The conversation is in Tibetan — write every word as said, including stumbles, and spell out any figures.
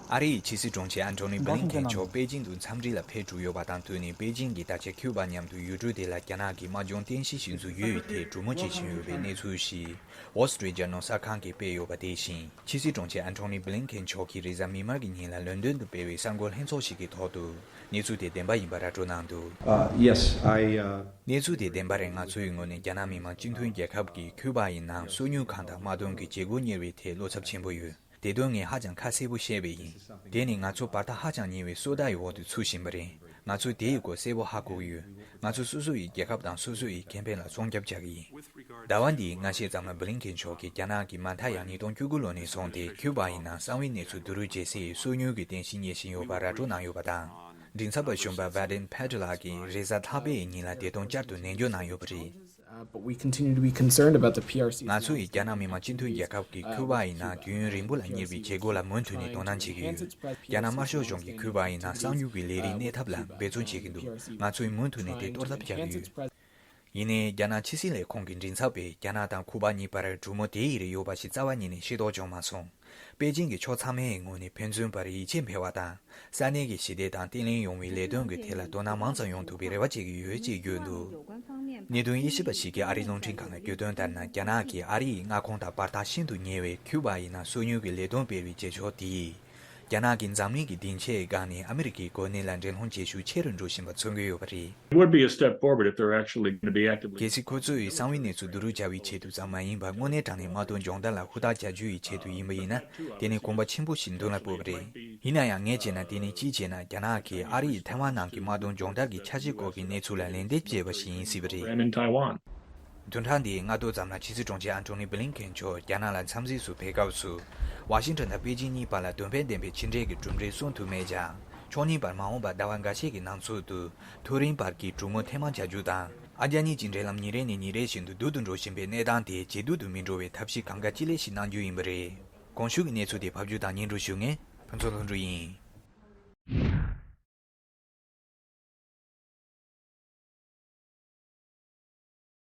ཨ་རིའི་ཕྱི་སྲིད་དྲུང་ཆེ་ཨན་ཐོ་ནི་བྷི་ལིན་ཁེན་མཆོག་པེ་ཅིང་དུ་འཚམས་འདྲི་ལ་ཕེབས་གྲུབ་ཡོད་པ་དང་བསྟུན་ནས། པེ་ཅིང་གིས་ད་ཆ་ཁྱུ་པ་མཉམ་དུ་ཡུལ་གྲུ་དེ་ལ་རྒྱ་ནག་གིས་དམག་སྦྱོང་རྟེན་གཞི་ཞིག་འཛུགས་ཡོད་ཐད་གྲོས་མོལ་བྱེད་བཞིན་ཡོད་པའི་གནས་ཚུལ་ཞིག་Wall Street Journal གསར་ཁང་གིས་སྤེལ་ཡོད་པ་དེ་བཞིན། ཕྱི་སྲིད་དྲུང་ཆེ་ཨན་ཐོ་ནི་བྷི་ལིན་ཁེན་མཆོག་གིས་རེས་གཟའ་མིག་དམར་གྱི་ཉིན་ལ་ལོན་ཌོན་དུ་སྤེལ་བའི་གསར་འགོད་ལྷན་ཚོགས་ཤིག་གི་ཐོག་ཏུ་གནས་ཚུལ་དེ་བདེན་པ་ཡིན་པ་ར་སྤྲོད་གནང་འདུག Uh, yes, I, uh, གནས་ཚུལ་དེ་བདེན་པ་རེད། ང་ཚོའི་ངོས་ནས་རྒྱ་ནག་མི་དམངས་སྤྱི་མཐུན་རྒྱལ་ཁབ་ཀྱིས་ཁྱུ་པ་ཡི་ནང་སོ་ཉུལ་ཁང་དང་དམག་དོན་གྱི་བྱེད་སྒོ་གཉེར་བའི་ཐད་བློ་འཚབ་ཆེན་པོ་ཡོད། དེ་དོན་ངས་ཧ་ཅང་ཁ་གསལ་པོ་བཤད་པ་ཡིན། དེ་ནི་ང་ཚོ་བར་ཐག་ཧ་ཅང་ཉེ་བའི་སོ་ཟླ་ཡི་འོག་ཏུ་ཚུད་བཞིན་པ་རེད། ང་ཚོས་དེ་ཡི་སྐོར་གསལ་པོ་ཧ་གོ་གི་ཡོད། ང་ཚོ་སོ་སོ་ཡི་རྒྱལ་ཁབ་དང་སོ་སོ་ཡི་ཁེ་ཕན་ལ་སྲུང་སྐྱོབ་བྱ་གི་ཡིན། ཟླ་བ་འདིའི་སྔ་ཕྱི་ཙམ་ལ་བྷི་ལིན་ཁེན་མཆོག་གིས་རྒྱ་ནག་གིས་མ་མཐའ་ཡང་ཉིས་སྟོང་བཅུ་དགུ་ལོ་ནས་བཟུང་སྟེ་ཁྱུ་པ་ཡི་ནང་གསང་བའི་གནས་ཚུལ་བསྡུ་རུབ་བྱེད་སའི་སོ་ཉུལ་གྱི་རྟེན་གཞི་གཉེར་བཞིན་ཡོད་པ་ར་སྤྲོད་གནང་ཡོད་པ་དང་། མགྲིན་ཚབ་པ་གཞོན་པ་Vedant Patel ལགས་ཀྱིས་རེས་གཟའ་ལྷག་པའི་ཉིན་ལ་དེ་དོན་བསྐྱར་དུ་ནན་བརྗོད་གནང་ཡོད་པ་རེད། Uh, but we continue to be concerned about the P R C. ང་ཚོ་ཡིས་རྒྱ་ནག་མི་དམངས་སྤྱི་མཐུན་རྒྱལ་ཁབ་ཀྱིས་ཁྱུ་པ་ཡི་ནང་དུས་ཡུན་རིང་པོ་ལ་གཉེར་བའི་བྱེད་སྒོ་ལ་མུ་མཐུད་ནས་དོ་སྣང་བྱེད་ཀྱི་ཡོད། རྒྱ་ནག་དམར་ཤོག་གཞུང་གིས་ཁྱུ་པ་ཡི་ནང་གསང་ཉུལ་གྱི་ལས་རིགས་གནས་ཐབས་ལ་འབད་བརྩོན་བྱེད་ཀྱི་འདུག་ང་ཚོས་མུ་མཐུད་ནས་དེ་གཏོར་ཐབས་བྱ་གི་ཡོད། ཡིན་ནའི་རྒྱ་ནག་ཕྱི་སྲིད་ལས་ཁུངས་ཀྱི་མགྲིན་ཚབ་པས་རྒྱ་ནག་དང་ཁྱུ་པ་གཉིས་བར་གྲོས་མོལ་དེ་ཡི་རིགས་ཡོད་པ་ཞིག་རྩ་བ་ཉིད་ནས་ཤེས་རྟོགས་བྱུང་མ་སོང་། པེ་ཅིང་གིས་ཕྱོགས་ཚང་མའི་ངོས་ནས་ཕན་ཚུན་བར་ཡིད་ཆེས་འཕེར་བ་དང་། ས་གནས་ཀྱི་ཞི་བདེ་དང་བརྟན་ལྷིང་ཡོང་བའི་ལས་དོན་གྱི་ཐད་ལ་དོ་སྣང་མང་ཙམ་ཡོང་ཐུབ་པའི་རེ་བ་བྱེད་ཀྱི་ཡོད་ཅེས་བརྗོད་འདུག་གནད་དོན་དབྱེ་ཞིབ་པ་ཞིག་གིས་ཨ་རིའི་རླུང་འཕྲིན་ཁང་ལ་བརྗོད་དོན་ལྟར་ན། རྒྱ་ནག་གིས་ཨ་རི་ཡི་མངའ་ཁོངས་དང་བར་ཐག་ཤིན་ཏུ་ཉེ་བའི་ཁྱུ་པ་ཡི་ནང་སོ་ཉུལ་གྱི་ལས་དོན་སྤེལ་བའི་བྱེད་ཕྱོགས་དེས། རྒྱ་ནག་གིས་འཛམ་གླིང་གི་སྡིངས་ཆའི་སྒང་ནས་ཨ་མི་རི་ཀའི་གོ་གནས་ལ་འགྲན་སློང་བྱེད་ཤུགས་ཆེ་རུ་འགྲོ་བཞིན་པ་མཚོན་གྱི་ཡོད་པ་རེད། It would be a step forward if they're actually going to be actively གལ་སྲིད་ཁོ་ཚོས་གསང་བའི་གནས་ཚུལ་བསྡུ་རུབ་བྱ་བའི་ཆེད་དུ་ཙམ་མ་ཡིན་པར་དངོས་གནས་དྲང་གནས་དམག་དོན་སྦྱོང་བརྡར་ལ་ཧུར་ཐག་བྱ་རྒྱུ་ཡི་ཆེད་དུ་ཡིན་པ་ཡིན་ན། དེ་ནི་གོམ་པ་ཆེན་པོ་ཞིག་མདུན་ལ་སྤོས་པ་རེད། ཡིན་ན་ཡང་ངས་བྱས་ན་དེ་ནི་ཅིས་བྱས་ན་རྒྱ་ནག་གིས་ཨ་རི་ཡི་ཐའེ་ཝན་ནང་གི་དམག་དོན་སྦྱོང་བརྡར་གྱི་འཆར་གཞི་སྐོར་གྱི་གནས་ཚུལ་ལ་ལན་འདེབས་བྱས་པ་ཞིག་ཡིན་སྲིད་པ་རེད། Ram in Taiwan. བདུན་ཕྲག་འདིའི་སྔ་དྲོ་ཙམ་ལ་ཕྱི་སྲིད་དྲུང་ཆེ་ཨན་ཐོ་ནི་བྷི་ལིན་ཁེན་མཆོག་རྒྱ་ནག་ལ་འཚམས་གཟིགས་སུ་ཕེབས་སྐབས་སུ། ཝ་ཤིང་ཊོན་དང་པེ་ཅིང་གཉིས་བར་ལ་དོན་ཕན་ལྡན་པའི་ཕྱི་འབྲེལ་གྱི་གྲུབ་འབྲས་སོན་ཐུབ་མེད་ཀྱང་། ཕྱོགས་གཉིས་བར་མ་འོངས་པར་ཟླ་བ་འགའ་ཤས་ཀྱི་ནང་ཚུད་དུ་མཐོ་རིམ་བར་གྱི་གྲོས་མོལ་ཐེངས་མང་བྱ་རྒྱུ་དང་། ཨ་རྒྱ་གཉིས་ཀྱི་འབྲེལ་ལམ་ཉིན་རེ་ནས་ཉིན་རེ་བཞིན་དུ་སྡུག་ཏུ་འགྲོ་བཞིན་པའི་གནས་སྟངས་དེ་ཇེ་སྡུག་ཏུ་མི་འགྲོ་བའི་ཐབས་ཤེས་གང་དགའ་ཅི་ལེགས་ཤིག་གནང་རྒྱུ་ཡིན་པ་རེད། གོང་ཞུས་ཀྱི་གནས་ཚུལ་དེ་ཕབ་སྒྱུར་དང་སྙན་སྒྲོན་ཞུ་མཁན་ཕུན་ཚོགས་ལྷུན་གྲུབ་ཡིན།